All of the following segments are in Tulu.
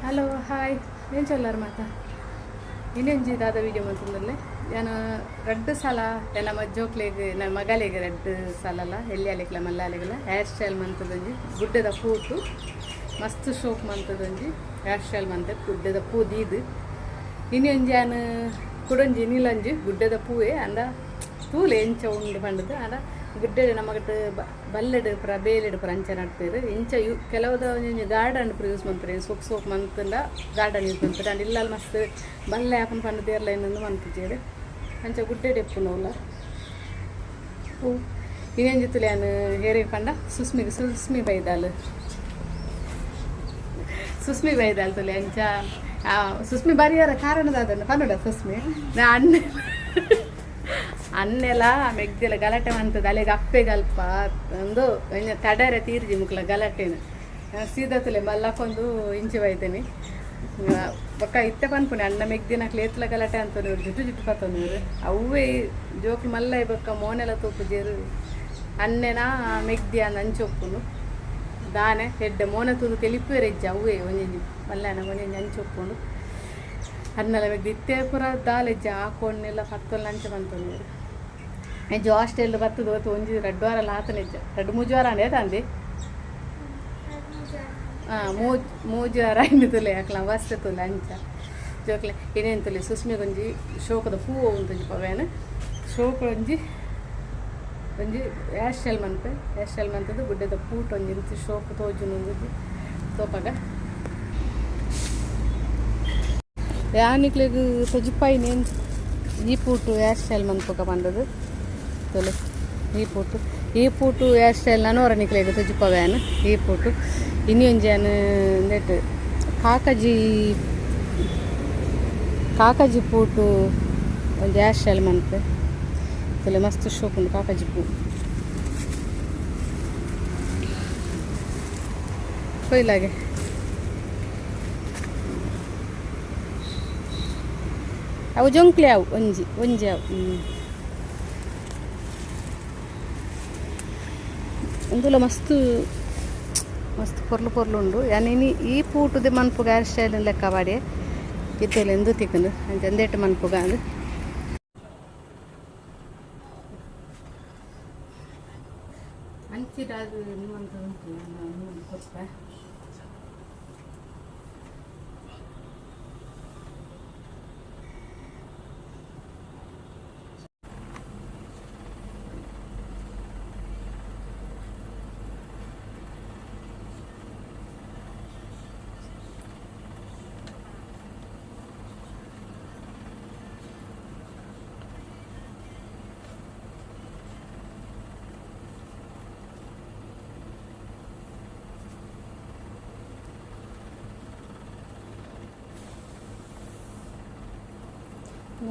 ಹಲೋ ಹಾಯ್ ಏನು ಚೊಲ್ಲಾರ ಮಾತಾ ಇನ್ನೊಂಜಿ ದಾದ ವೀಡಿಯೋ ಮಂತಂದಲ್ಲೇ ಯಾನ ರಡ್ಡು ಸಲ ನಮ್ಮ ಜೋಕ್ಲೆಗ್ ನಮ್ಮ ಮಗಲೆಗ್ ರಡ್ಡು ಸಲಲ ಎಲ್ಲಿ ಅಲೆಗ್ಲ ಮಲ್ಲ ಅಲೆಗ್ಲ ಹೇರ್ ಸ್ಟೈಲ್ ಮಂತದೊಂಜಿ ಗುಡ್ಡದ ಪೂಟು ಮಸ್ತ್ ಶೋಕ್ ಮಂತದೊಂಜಿ ಹೇರ್ ಸ್ಟೈಲ್ ಮಂತ ಗುಡ್ಡದ ಪೂ ದೀದು ಇನ್ನೊಂಜಿ ಯಾನ ಕುಡೊಂಜಿ ನೀಲಂಜಿ ಗುಡ್ಡದ ಪೂವೆ ಅಂದ ತೂಲೆ ಎಂಚ ಉಂಡು ಪಂಡದು ಅಂಡ ಗುಡ್ಡೆಡ್ ನಮಗಟ್ ಬಲ್ಲೆಡ್ ಪೂರ ಬೇಲೆಡ್ ಪೂರ ಅಂಚ ನಡ್ಪೇರು ಇಂಚ you ಕೆಲವುದ ಒಂಜಿ ಗಾರ್ಡನ್ ಪೂರ ಯೂಸ್ ಮನ್ಪುರೆ ಸೋಕ್ ಸೋಕ್ ಮಂತುಂಡ ಗಾರ್ಡನ್ ಯೂಸ್ ಮನ್ಪುರೆ ಅಂಡ ಇಲ್ಲಲ್ ಮಸ್ತ್ ಬಲ್ಲೆ ಆಪುನ ಪಂಡ ದೇರ್ಲೈನ್ ಮನ್ಪುಜೆರ್ ಅಂಚ ಗುಡ್ಡೆಡ್ ಇಪ್ಪುನವುಲ ಪೂ ಇನ್ನೊಂಜಿ ತುಲೆ ಯಾನ್ ಹೇರೆಗ್ ಪಂಡ ಸುಸ್ಮಿಗ್ ಸುಸ್ಮಿ ಬೈದಾಲ್ ಸುಸ್ಮಿ ಬೈದಾಲ್ ತುಲೆ ಅಂಚ ಸುಸ್ಮಿ ಬರಿಯರ ಕಾರಣ ದಾದನ್ನ ಪನ್ನುಡ ಸುಸ್ಮಿ ನಾ ಅಣ್ಣ ಅನ್ನೆಲ ಮೆಗ್ದೆಲ ಗಲಾಟೆ ಮಂತದ ಅಲೆಗ್ ಅಪ್ಪೆಗಲ್ಪ ಅಂದು ಒಂಜಿ ತಡರೆ ತೀರ್ಜಿ ಮುಕ್ಲ ಗಲಾಟೆನ ಸೀದಾ ತುಲೆ ಮಲ್ಲಕೊಂದು ಇಂಚಿ ಬೈತೇನೆ ಬೊಕ್ಕ ಇತ್ತೆ ಪನ್ಪುನೆ ಅಣ್ಣ ಮೆಗ್ದಿನಕ್ಲು ಏತ್ಲ ಗಲಾಟೆ ಅಂತೊಂದು ಜುಟ್ಟು ಜುಟ್ಟು ಪತ್ತೊಂದು ಅವ್ವೇ ಜೋಕ್ಲು ಮಲ್ಲ ಬೊಕ್ಕ ಮೋನೆಲ ತೂಪುಜೆರ್ ಅಣ್ಣೆನ ಮೆಗ್ದಿ ಅಂದ್ ಅಂಚ ಉಪ್ಪುಂಡು ದಾನೆ ಎಡ್ಡೆ ಮೋನೆ ತೂದು ತೆಲಿಪುವೆರ್ ಇಜ್ಜಿ ಅವ್ವೇ ಒಂಜೊಂಜಿ ಮಲ್ಲಾನ ಒಂಜೊಂಜಿ ಅಂಚ ಉಪ್ಪುಂಡು ಅನ್ನಲ ಮೆಗ್ದಿ ಇತ್ತೆ ಪೂರ ದಾಲ ಇಜ್ಜಿ ಆಕೋಣ್ಣೆಲ್ಲ ಪತ್ತೊಲ್ಲ ಅಂಚ ಮಂತೊಂದೆರ್ ಎಂಚ ಹಾಸ್ಟೆಲ್ ಬತ್ತುದು ಒತ್ತು ಒಂಜಿ ರಡ್ಡ್ ವಾರಲ ಆತನ ಇಜ್ಜ ರಡ್ಡ್ ಮೂಜಿ ವಾರ ಆಂಡ್ ಏತಾಂದಿ ಮೂಜಿ ಮೂಜಿ ವಾರ ಆಂಡ್ ತುಲೆ ಅಕ್ಲ ಅವಸ್ಥೆ ತುಲೆ ಅಂಚ ಜೋಕ್ಲೆ ಇನೇನು ತುಲೆ ಸುಸ್ಮಿಗೊಂಜಿ ಶೋಕದ ಪೂ ಉಂತೊಂಜಿ ಪವೇನ್ ಶೋಕ ಒಂಜಿ ಒಂಜಿ ಹೇರ್ ಸ್ಟೈಲ್ ಮನ್ಪೆ ಹೇರ್ ಸ್ಟೈಲ್ ಮಂತುದು ಗುಡ್ಡೆದ ಪೂಟ್ ಒಂಜಿ ಇಂಚ ಶೋಕು ತೋಜುನು ಒಂಜಿ ತೋಪಗ ಯಾನ್ ನಿಕ್ಲೆಗ್ ತೊಜಿಪಾಯಿನಿ ಈ ಪೂಟು ಹೇರ್ ಸ್ಟೈಲ್ ಮನ್ಪುಗ ಪಂಡದು ತೊಲೆ ಈ ಪೂಟು ಈ ಪೂಟು ಹೇರ್ ಸ್ಟೈಲ್ ನನೊರ ನಿಕ್ಲೆಗ್ ತೊಜಿಪವೆ ಯಾನ್ ಈ ಪೂಟು ಇನಿ ಒಂಜಿ ಯಾನ್ ಉಂದೆಟ್ ಕಾಕಜಿ ಕಾಕಜಿ ಪೂಟು ಒಂಜಿ ಹೇರ್ ಸ್ಟೈಲ್ ಮನ್ಪೆ ತೊಲೆ ಮಸ್ತ್ ಶೋಕುಂಡು ಕಾಕಜಿ ಪೂ ಕೊಯ್ಲಾಗೆ ಅವು ಜೊಂಕ್ಲೆ ಅವು ಒಂಜಿ ಒಂಜಿ ಅವು ಉಂದುಲ ಮಸ್ತ್ ಮಸ್ತ್ ಪೊರ್ಲು ಪೊರ್ಲು ಉಂಡು ಯಾನ್ ಇನಿ ಈ ಪೂಟುದೆ ಮನ್ಪುಗ ಹೇರ್ ಸ್ಟೈಲ್ ಲೆಕ್ಕ ಪಾಡ್ಯೆ ಇತ್ತೆಲ ಇಂದು ತಿಕ್ಕುಂಡು ಅಂಚ ಉಂದೆಟ್ ಮನ್ಪುಗ ಅಂದ್ ಅಂಚಿಡಾದ್ ಮಂತ್ ಉಂತು ಕೊರ್ಪೆ.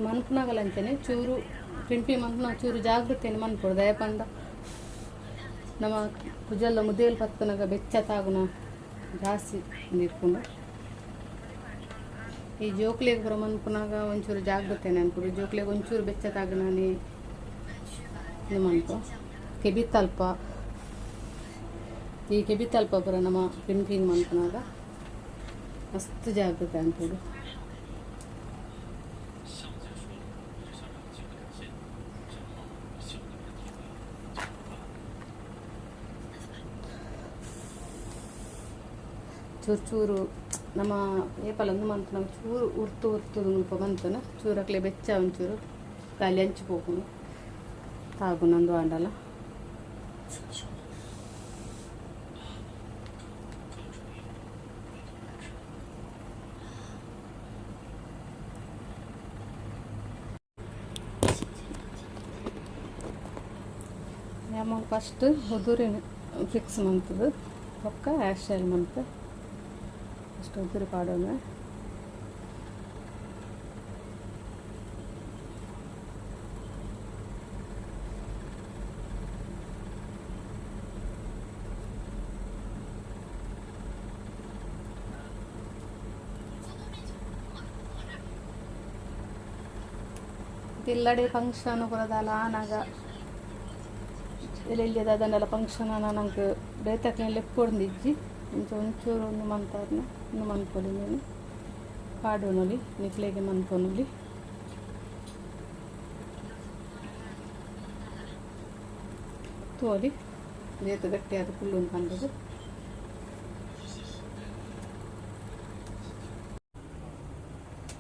ಮನ್ಪುನಾಗಲ ಅಂಚನೆ ಚೂರು ಪಿಂಪಿ ಮನ್ಪುನ ಚೂರು ಜಾಗೃತೆಯನ್ನು ಮನ್ಪೊಡು ದಾಯೆ ಪಂಡ ನಮ್ಮ ಕುಜಲ್ದ ಮುದೇಲ್ ಪತ್ತುನಗ ಬೆಚ್ಚ ತಾಗುನ ಜಾಸ್ತಿ ಇಪ್ಪುಂಡು ಈ ಜೋಕ್ಲೆಗ್ ಪೂರ ಮನ್ಪುನಾಗ ಒಂಚೂರು ಜಾಗೃತೆನೆ ಅನ್ಪುಡು ಜೋಕ್ಲೆಗ್ ಒಂಚೂರು ಬೆಚ್ಚ ತಾಗುನನಿ ಉಂದು ಮನ್ಪು ಕೆಬಿತಲ್ಪ ಈ ಕೆಬಿತಲ್ಪ ಪೂರ ನಮ್ಮ ಪಿಂಪಿಂಗ್ ಮನ್ಪುನಾಗ ಮಸ್ತ್ ಜಾಗೃತೆ ಅನ್ಪೊಡು. ಚೂರು ಚೂರು ನಮ್ಮ ಏಪಲ ಉಂದು ಮನ್ಪುನಗ ಚೂರು ಉರ್ತು ಉರ್ತು ಮುಲ್ಪ ಮಂತುನ ಚೂರು ಅಕ್ಲೆ ಬೆಚ್ಚ ಒಂಚೂರು ಗಾಲಿ ಅಂಚಿ ಪೋಪುಂಡು ತಾಗುನ ಉಂದು ಆಂಡಲ. ಯಾಮಗ್ ಫಸ್ಟ್ ಉದುರಿನ ಫಿಕ್ಸ್ ಮಂತುದು ಬೊಕ್ಕ ಹೇರ್ ಸ್ಟೈಲ್ ಮಂತ್ ಫಸ್ಟ್ ಉದುರು ಪಾಡೊಂದು ಇಲ್ಲಡೆ ಫಂಕ್ಷನ್ ಪೂರ ದಾಲ ಆನಗ ಎಲ್ಲೆಲ್ಲಿ ದಾದಂಡಲ ಫಂಕ್ಷನ್ ಆನ ನಂಕ್ ಬೇತೆಕ್ಲೆನ್ ಲೆಪ್ಪೊಡ್ಂದಿಜ್ಜಿ ಇಂಚ ಒಂಚೂರು ಉಂದು ಮಂತಾರ್ನ ಉಂದು ಮನ್ಪೊಲಿ ಮೀನು ಪಾಡೊನೊಲಿ ನಿಕ್ಲೆಗ್ ಮನ್ಪೊನೊಲಿ. ತೂವೊಲಿ ಬೇತೆ ಗಟ್ಟಿಯಾದ್ ಕುಲ್ಲುಂಡು ಪಂಡುದು.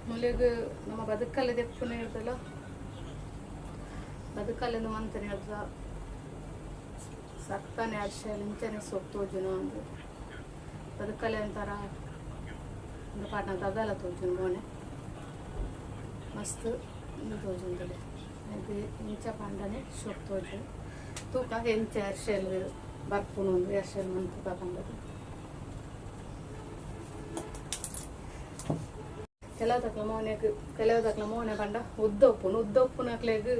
ಮುಲೆಗ್ ನಮ್ಮ ಬದುಕಲ್ಲಿ ದೆಪ್ಪುನ ಹೇಳ್ದಲ್ಲ ಬದುಕಲ್ಲಿಂದ ಮಂತನೆ ಹೇಳ್ದ ಸಕ್ತಾನೆ ಅರ್ಶಲ್ ಇಂಚನೆ ಸೊಪ್ಪು ತೋಜುನ ಒಂದು ಬದುಕಲ್ಲಿ ಅಂತಾರ ಒಂದು ಪಾಟ್ನ ದದಲ ತೋಜುನ ಮೋನೆ ಮಸ್ತ್ ಇಂದು ತೋಜುಂದಲೆ ಇದು ಇಂಚ ಪಾಂಡನೆ ಸೊಪ್ಪು ತೋಜು ತೂಕ ಎಂಚ ಅರ್ಶಲ್ ಬರ್ಪುನು ಒಂದು ಅರ್ಶಲ್ ಮಂತು ಪಂಡದು. ಕೆಲವು ತಕ್ಲ ಮೋನೆಗ್ ಕೆಲವು ತಕ್ಲ ಮೋನೆ ಪಂಡ ಉದ್ದ ಉಪ್ಪುನು ಉದ್ದ ಉಪ್ಪುನಕ್ಲೆಗ್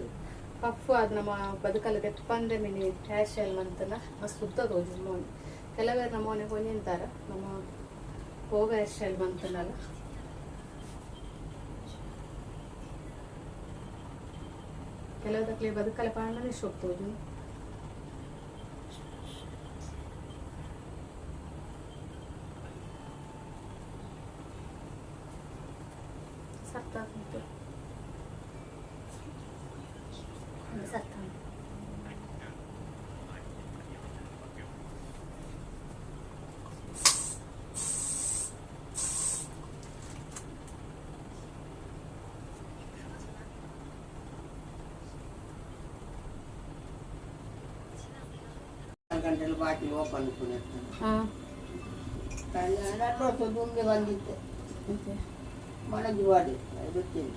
ಪಫ್ ಆದ್ ನಮ್ಮ ಬದುಕಲ್ಲಿ ದೆಪ್ಪಂದೆ ಮಿನಿ ಹೇರ್ ಸ್ಟೈಲ್ ಮಂತನ ಮಸ್ತ್ ಉದ್ದ ತೋಜುಂಡು ಮೋನೆ. ಕೆಲವೇರ್ನ ಮೋನೆ ಒಂಜೊಂತಾರ ನಮ್ಮ ಹೋಗ ಹೇರ್ ಸ್ಟೈಲ್ ಮಂತನಲ್ಲ. ಕೆಲವು ತಕ್ಲೆ ಬದುಕಲೆ ಪಾಂಡನೆ ಶೋಕ್ ತೋಜುಂಡು. ಸರ್ತಾಗುಂಟು ಸರ್ತಾ. ಗಂಟೆಲಿ ಬಾಕಿ ಓಪನ್ ಹಾಂ ದುಂಬೆ ಬಂದಿತ್ತೆ ಮಣಜುವಾಡಿ ಗೊತ್ತಿಲ್ಲ.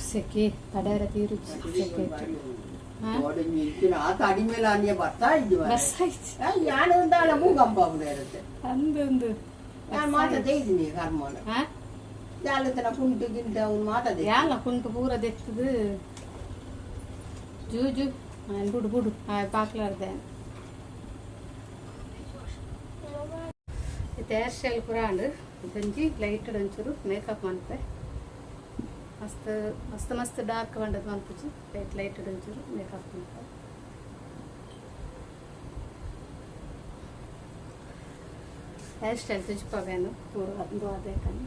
ಸೆಕೆ ತಡೆಯರ ತೀರುಜಿ ಸೆಕೆ. ಆ ತಡಿ ಮೇಲೆ ಅಲ್ಲಿಯ ಬರ್ತಾ ಇದ್ವಿ. ಬಸ್ ಆಯ್ತು. ಯಾನು ಒಂದಾಳ ಭೂಕಂಪ ಇರುತ್ತೆ. ಅಂದು ನಾನು ಮಾತಾಡ್ತಾ ಇದ್ದೀನಿ ಕರ್ಮನ ಹಾ ಜಾಲತನ ಕುಂಟು ಗಿಂಟು ಅವ್ನು ಮಾತಾಡ ಯಾಲ ಕುಂಟು ಪೂರ ದೆತ್ತದು ಜೂಜು ಬುಡು ಬುಡು ಪಾಕ್ಲಾರ್ದೆ ಇತ್ತೆ ಹೇರ್ ಸ್ಟೈಲ್ ಪೂರ ಆಂಡ್ ಒಂಜಿ ಲೈಟ್ ಒಂಚೂರು ಮೇಕಪ್ ಮನ್ಪೆ ಮಸ್ತ್ ಮಸ್ತ್ ಮಸ್ತ್ ಡಾರ್ಕ್ ಬಂಡದ್ ಮನ್ಪುಜಿ ಲೈಟ್ ಲೈಟ್ ಒಂಚೂರು ಮೇಕಪ್ ಮನ್ಪೆ. ಹೇರ್ ಸ್ಟೈಲ್ ತುಜ್ಪವೇನು ಪೂರ ಅದು ಅದೇಕನೆ.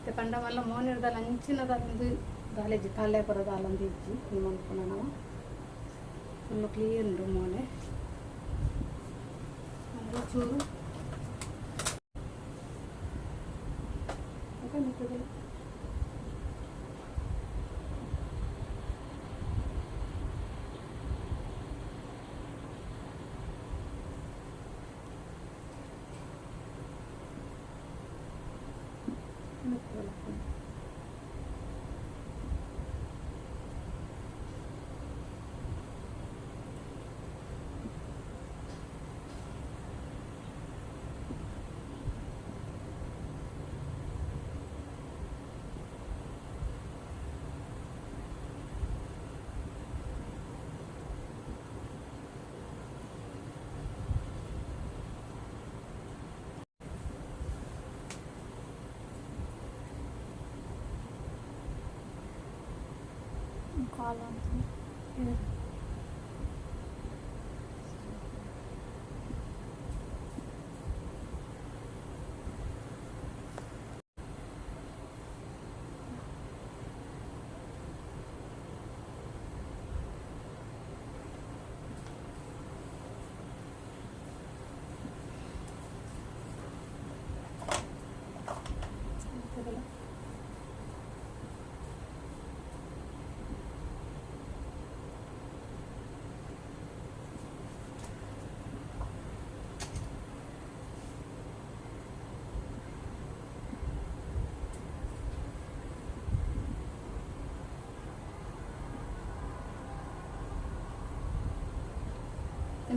ಮತ್ತೆ ಪಂಡ ಮಲ್ಲ ಮೋನಿರ್ದಲ್ಲ ಅಂಚಿನದೊಂದು ದಾಲೇಜಿ ಕಾಲೇ ಬರೋದು ಅಲ್ಲೊಂದು ಇಜ್ಜಿ ಮನ್ಪುನ ನಾವು ಫುಲ್ಲು ಕ್ಲೀನ್ ಉಂಡು ಮೋನೆ ಆಮೇಲೆ ಚೂರು ಕಾಲ್ ಅಂತ.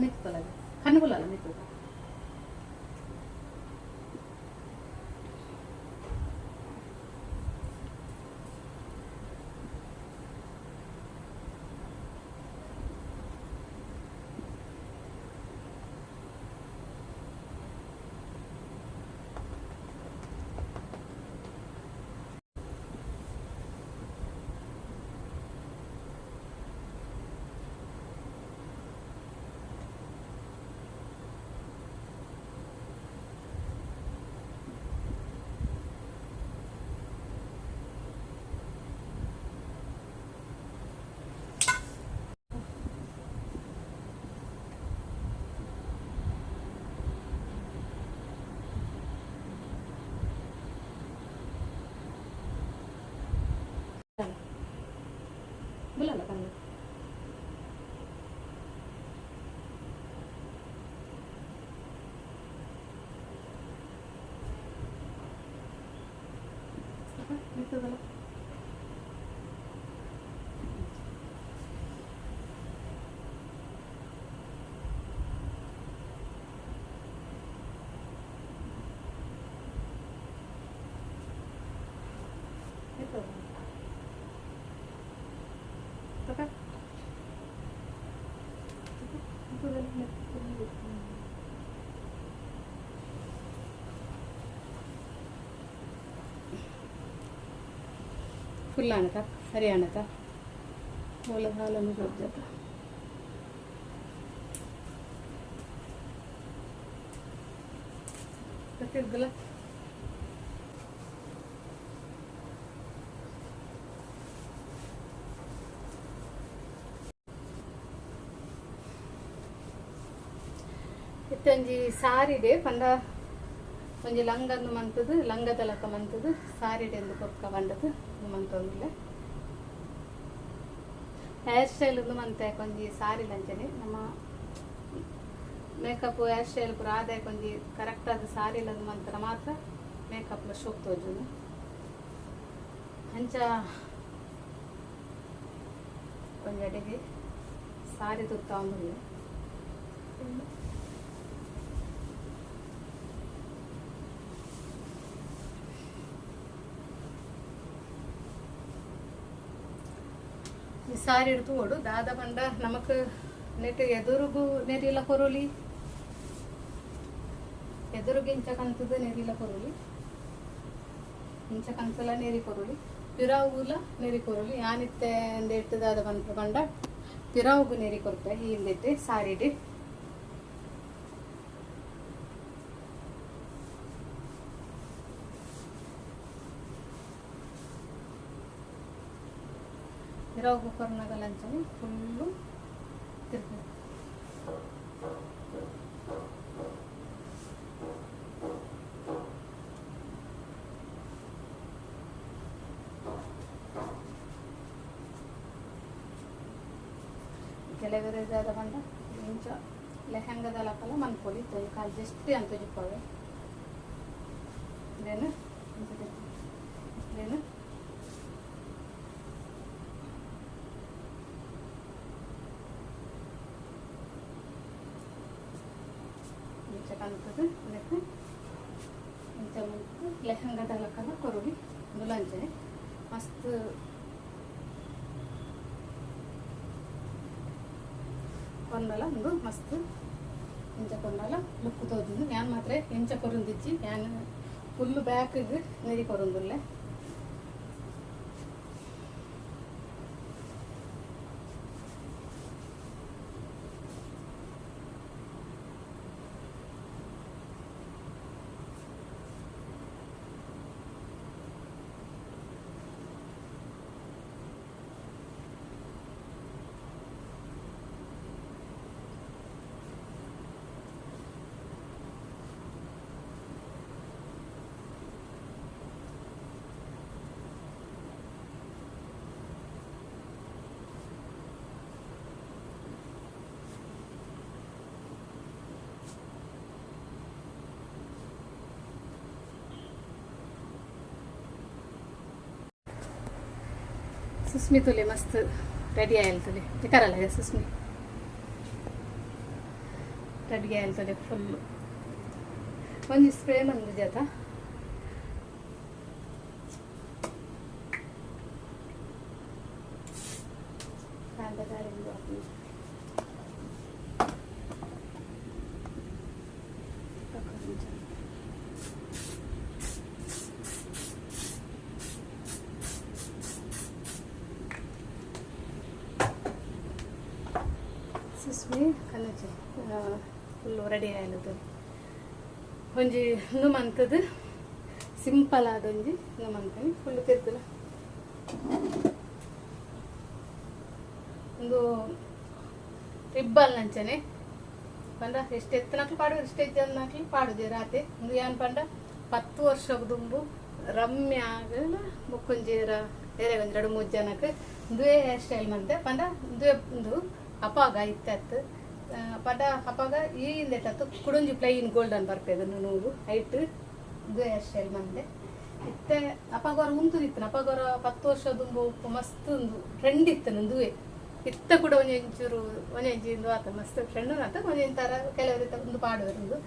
ಮಿತ್ತಲಾಗ ಕಣ್ಣುಗುಲಲ್ಲ ಮಿತ್ತು. ಬುಲಲ್ಲ ಕಣ್ಣು. ಮಿತ್ತದಲ್ಲ. ಮಿತ್ತದ. ತಕ. ಫುಲ್ ಆಣತ ಸರಿ ಆಣತ ಮೂಲ ಹಾಲನ್ನು ಜೊತೆ. ತಿರ್ಗಲ. ಇತ್ತೊಂಜಿ ಸಾರಿಡೆ ಪಂಡ ಒಂಜಿ ಲಂಗಂದು ಮಂತದು, ಲಂಗದ ಲಕ್ಕ ಮಂತದು, ಸಾರಿಡೆ ಎಂದು ಕೊರ್ಕ ಬಂಡದು ಮಂತೊಂದಿಲ್ಲ. ಹೇರ್ ಸ್ಟೈಲ್ ಒಂದು ಮಂತೆ ಕೊಂಜಿ ಸಾರಿ ಲಂಚನೆ ನಮ್ಮ ಮೇಕಪ್ ಹೇರ್ ಸ್ಟೈಲ್ ಪೂರ ಆದಾಯ ಕೊಂಜಿ ಕರೆಕ್ಟ್ ಆದ ಸಾರಿ ಲಂದು ಮಂತರ ಮಾತ್ರ ಮೇಕಪ್ ಶೋಕ್ ತೋಜುನು. ಅಂಚ ಒಂಜಿ ಅಡಿಗೆ ಸಾರಿ ತುತ್ತಾಂಬುಲ್ಲ. ಈ ಸಾರಿ ತೋಡು ದಾದ ಪಂಡ ನಮಕ್ ನೆಟ್ ಎದುರುಗು ನೆರಿಲ ಕೊರೊಲಿ, ಎದುರುಗು ಇಂಚ ಕಂತದ ನೆರಿಲ ಕೊರೊಲಿ, ಇಂಚ ಕಂತಲ ನೆರಿ ಕೊರೊಲಿ, ಪಿರಾವುಲ ನೆರಿ ಕೊರೊಲಿ. ಯಾನಿತ್ತೆ ಅಂದೆಟ್ಟು ದಾದ ಪಂಡ ಪಂಡ ಪಿರಾವುಗು ನೆರಿ ಕೊರ್ಪೆ ಈ ಇಂದೆಟ್ಟು ಸಾರಿಡ್. ಪಿರಾವುಗು ಕೊರ್ನಗಲ ಅಂಚನೆ ಫುಲ್ಲು ತಿರ್ಗಿ. ಕೆಲವರು ದಾದ ಪಂಡ ಇಂಚ ಲೆಹಂಗದ ಲಕ್ಕಲ ಮನ್ಪೊಲಿ ಕಾಲು ಜಸ್ಟ್ ಅಂತ ಜಿಪ್ಪವೆ ಇದೇನು ಇದೇನು ಇಂಚ ಕಾಣ್ತದೆ. ಅದಕ್ಕೆ ಇಂಚ ಮಂತು ಲೆಹಂಗದ ಲಕ್ಕಲ ಕೊರೊಲಿ ಮುಲಂಚನೆ ಮಸ್ತ್ ಕೊರ್ನಲ ಒಂದು ಮಸ್ತ್ ಇಂಚ ಕೊರ್ನಲ ಲುಕ್ ತೋಜುಂಡು. ಯಾನ್ ಮಾತ್ರ ಇಂಚ ಕೊರೊಂದಿಜ್ಜಿ, ಯಾನ್ ಫುಲ್ ಬ್ಯಾಕ್ಗ್ ನೆರಿ ಕೊರೊಂದುಲ್ಲೆ. ಸುಸ್ಮಿ ತುಲೆ ಮಸ್ತ್ ರೆಡಿ ಆಯ್ತುಲೆ ಕರಲ್ಲ ಸುಸ್ಮಿ. ತಡ್ಗೆ ಆಯ್ತದೆ ಫುಲ್ಲು. ಒಂಜಿ ಸ್ಪ್ರೇ ಮಂದು ಜಾತ. Susmi ಕನ್ನಚೆ full ready ಆಯ್ಲದು. ಒಂಜಿ ಇಂದು ಮಂತದ್ದು ಸಿಂಪಲ್ ಆದ ಒಂಜಿ ಇಂದು ಮಂತನಿ ಫುಲ್ಲು ತಿರ್ಗುಲ. ಒಂದು ರಿಬ್ಬಲ್ ನಂಚನೆ ಪಂಡ ಎಷ್ಟು ಎತ್ತನಕ್ಲು ಪಾಡು, ಎಷ್ಟು ಎಜ್ಜನಕ್ಲು ಪಾಡುದೆ ರಾತೆ. ಒಂದು ಏನ್ ಪಂಡ 10 ವರ್ಷ ದುಂಬು ರಮ್ಯಾಗ ಮುಕ್ಕೊಂಜೀರ ಬೇರೆ ಒಂಜಿ 2 3 ಜನಕ್ಕೆ ಇಂದುವೇ ಹೇರ್ ಸ್ಟೈಲ್ ಮಂತೆ. ಪಂಡ ಇಂದುವೆ ಒಂದು ಅಪಾಗ ಇತ್ತತ್ತು ಪಂಡ ಅಪಾಗ ಈ ಇಂದೆಟತ್ತು ಕುಡೊಂಜಿ ಪ್ಲೈನ್ ಗೋಲ್ಡನ್ ಬರ್ಪೇದು ನೂಲು ಹೈಟ್ ಇಂದುವೆ ಹೇರ್ ಸ್ಟೈಲ್ ಮಂದೆ ಇತ್ತೆ. ಅಪಾಗವರ ಉಂತುದಿತ್ತು ಅಪಾಗವರ 10 ವರ್ಷ ದುಂಬು ಮಸ್ತ್ ಒಂದು ಟ್ರೆಂಡ್ ಇತ್ತು ಇಂದುವೆ. ಇತ್ತ ಕೂಡ ಒಂಜೊಂಚೂರು ಒಂಜೊಂಜಿ ಇಂದು ಆತ ಮಸ್ತ್ ಫ್ರೆಂಡ್ ಆತ ಒಂಜೊಂದು ಥರ ಕೆಲವರು ಒಂದು ಪಾಡುವರು. ಒಂದು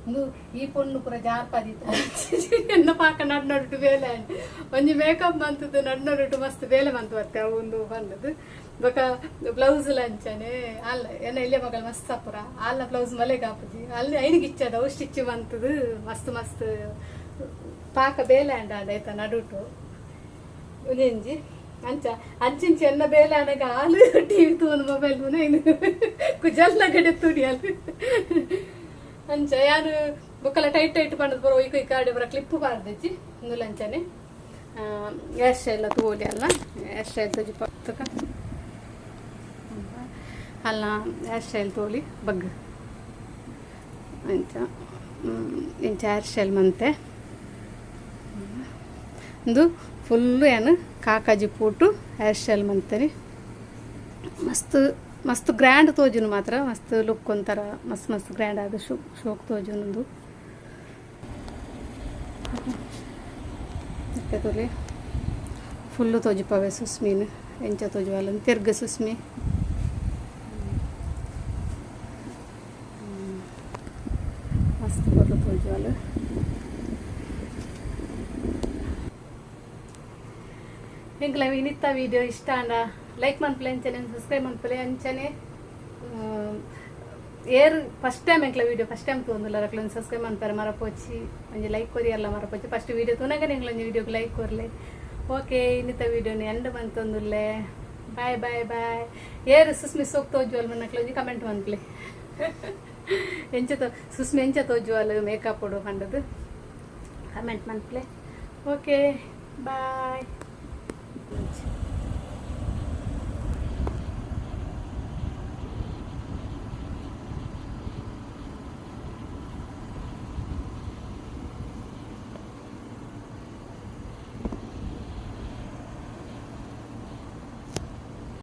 ಇಂದು ಈ ಪೊಣ್ಣು ಪೂರ ಜಾರ್ಪದಿತ್ತು ಎನ್ನ ಪಾಕ ನಡ್ ನಡುಟು ಬೇಲೆ ಒಂಜಿ ಮೇಕಪ್ ಮಂತದ್ದು ನಡ್ ನಡುಟು ಮಸ್ತ್ ಬೇಲೆ ಮಂತು ಬರ್ತೆ ಅವು ಒಂದು ಬಂದದ್ದು. ಬೊಕ ಬ್ಲೌಸ್ ಲಂಚನೆ ಅಲ್ಲ ಎನ್ನ ಇಲ್ಲೇ ಮಗಳ ಮಸ್ತ್ ಅಪುರ ಅಲ್ಲ ಬ್ಲೌಸ್ ಮಲೆಗೆ ಹಾಪುಜಿ ಅಲ್ಲಿ ಐನಿಗೆ ಇಚ್ಚದ ಅವು ಸ್ಟಿಚ್ ಮಂತದ್ದು ಮಸ್ತ್ ಮಸ್ತ್ ಪಾಕ ಬೇಲೆ ಅಂಡ ಆಯ್ತಾ ನಡುಟು ಒಂಜಿ ಅಂಚ ಅಂಚಿಂಚಿ ಎನ್ನ ಬೇಲೆ ಆನಾಗ ಹಾಲು ಟಿವಿ ತೂನು ಮೊಬೈಲ್ ತೂನು ಇನ್ನು ಕುಜಲ್ನ ಗಡೆ ತುಡಿ ಅಲ್ಲಿ ಅಂಚ ಯಾನು ಬೊಕ್ಕಲ ಟೈಟ್ ಟೈಟ್ ಪಂಡದ್ ಬರೋ ಒಯ್ಕು ಈ ಬರ ಕ್ಲಿಪ್ ಪಾರ್ದಿಜ್ಜಿ ಇಂದು ಲಂಚನೆ ಹೇರ್ ಸ್ಟೈಲ್ ತೋಲಿ ಅಲ್ಲ ಹೇರ್ ಸ್ಟೈಲ್ ತೋಜಿ ಪತ್ತಕ ಅಲ್ಲ ಹೇರ್ ಸ್ಟೈಲ್ ತೋಲಿ ಬಗ್ ಅಂಚ ಇಂಚ ಹೇರ್ ಸ್ಟೈಲ್ ಮಂತೆ. ಇಂದು ಫುಲ್ಲು ಏನು ಕಾಕಾಜಿ ಪೂಟು ಹೇರ್ ಸ್ಟೈಲ್ ಮಂತೇನೆ. ಮಸ್ತ್ ಮಸ್ತ್ ಗ್ರ್ಯಾಂಡ್ ತೋಜುನು ಮಾತ್ರ ಮಸ್ತ್ ಲುಕ್ ಒಂಥರ ಮಸ್ತ್ ಮಸ್ತ್ ಗ್ರ್ಯಾಂಡ್ ಆದ ಶೋಕ್ ತೋಜುನುಂದು. ಮತ್ತೆ ತೋಲಿ ಫುಲ್ಲು ತೋಜಿಪವೆ ಸುಸ್ಮಿನ್ ಎಂಚ ತೋಜುವಲ್ಲ ತಿರ್ಗ ಸುಸ್ಮಿ. ಮಸ್ತ್ ಪೊರ್ಲು ತೋಜುವಲ್ಲ. ಎಂಕ್ಲ ಇನ್ನಿತ್ತ ವಿಡಿಯೋ ಇಷ್ಟ ಅಂಡ ಲೈಕ್ ಮನ್ಪುಲೆ ಅಂಚನೆ ಸಬ್ಸ್ಕ್ರೈಬ್ ಮನ್ಪುಲೆ ಅಂಚನೆ. ಏರ್ ಫಸ್ಟ್ ಟೈಮ್ ಎಂಕ್ಲ ವಿಡಿಯೋ ಫಸ್ಟ್ ಟೈಮ್ ತೂಂದುಲ್ಲ ರಕ್ಲ ಸಬ್ಸ್ಕ್ರೈಬ್ ಮನ್ಪರೆ ಮರಪೋಚಿ, ಒಂಜಿ ಲೈಕ್ ಕೊರಿಯಲ್ಲ ಮರಪೋಚಿ. ಫಸ್ಟ್ ವಿಡಿಯೋ ತೂನಗನೆ ಎಂಕ್ಲ ಒಂಜಿ ವಿಡಿಯೋಗೆ ಲೈಕ್ ಕೊರ್ಲೆ. ಓಕೆ, ಇನ್ನಿತ್ತ ವಿಡಿಯೋನ ಎಂಡ್ ಮಂತೊಂದುಲ್ಲೆ. Bye bye bye. ಏರ್ ಸುಸ್ಮಿ ಸೋಕ್ ತೋಜುವಲ್ ಮನ್ನಕ್ಲ ಒಂಜಿ ಕಮೆಂಟ್ ಮನ್ಪುಲೆ. ಎಂಚ ತೋ ಸುಸ್ಮಿ ಎಂಚ ತೋಜುವಲ್ ಮೇಕಪ್ ಕೊಡು ಪಂಡದು ಕಮೆಂಟ್ ಮನ್ಪುಲೆ. Okay bye.